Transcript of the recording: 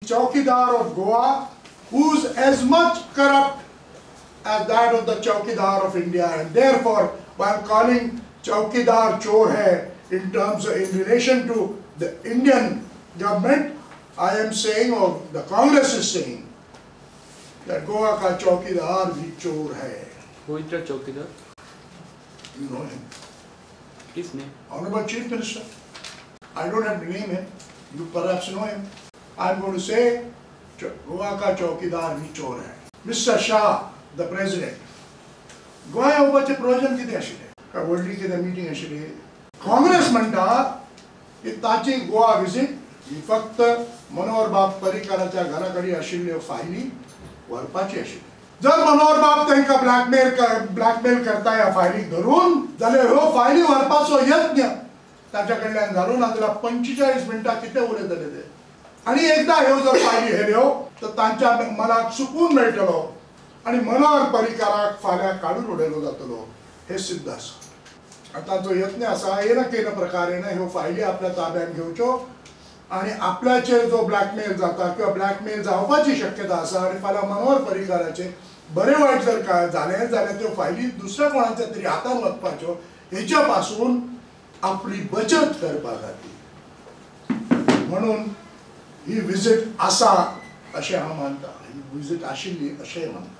Chowkidar of Goa, who is as much corrupt as that of the Chowkidar of India, and therefore while calling Chowkidar chor hai in terms of, in relation to the Indian government, I am saying, or the Congress is saying, that Goa ka Chowkidar bhi chor hai. Who is the Chowkidar? You know him. His name? Honorable Chief Minister. I don't have to name him. You perhaps know him. I am going to say, Goa ka Chowkidar bhi chor hai. Mr. Shah, the President. Goa येवपाचें प्रयोजन कितें आशिल्लें? काय व्हडली कितें meeting आशिल्ली? काँग्रेस म्हणटा की ताची गोवा विजीट ही फक्त मनोहर बाब पर्रीकाराच्या घरा कडेन आशिल्ल्यो फायली व्हरपाची आशिल्ली. जर मनोहर बाब तांकां ब्लॅकमेल करता ह्या फायलीक धरून जाल्यार ह्यो फायली व्हरपाचो यत्न ताच्या कडल्यान जालो ना जाल्यार 45 मिनटां कितें उलयतले ते? आनी एकदां ह्यो जर फायली व्हेल्यो तर तांच्या मनाक सुकून मेळटलो आनी मनोहर पर्रीकाराक फाल्यां काडून उडयलो जातलो हें सिद्ध आसा. आनी तांचो यत्न आसा येन केन प्रकारेन ह्यो फायली आपल्या ताब्यांत घेवच्यो आनी आपल्याचेर जो ब्लॅकमेल जाता किंवा ब्लॅकमेल जावपाची शक्यता आसा आनी फाल्यां मनोहर पर्रीकाराचेर बरें वायट जर काय जालें जाल्यार त्यो फायली दुसऱ्या कोणाच्या तरी हातान वचपाच्यो, हेच्या पासून आपली बचत करपा खातीर म्हणून ही विजीट आसा अशें हांव मानता. ही विजीट आशिल्ली अशेंय मानता.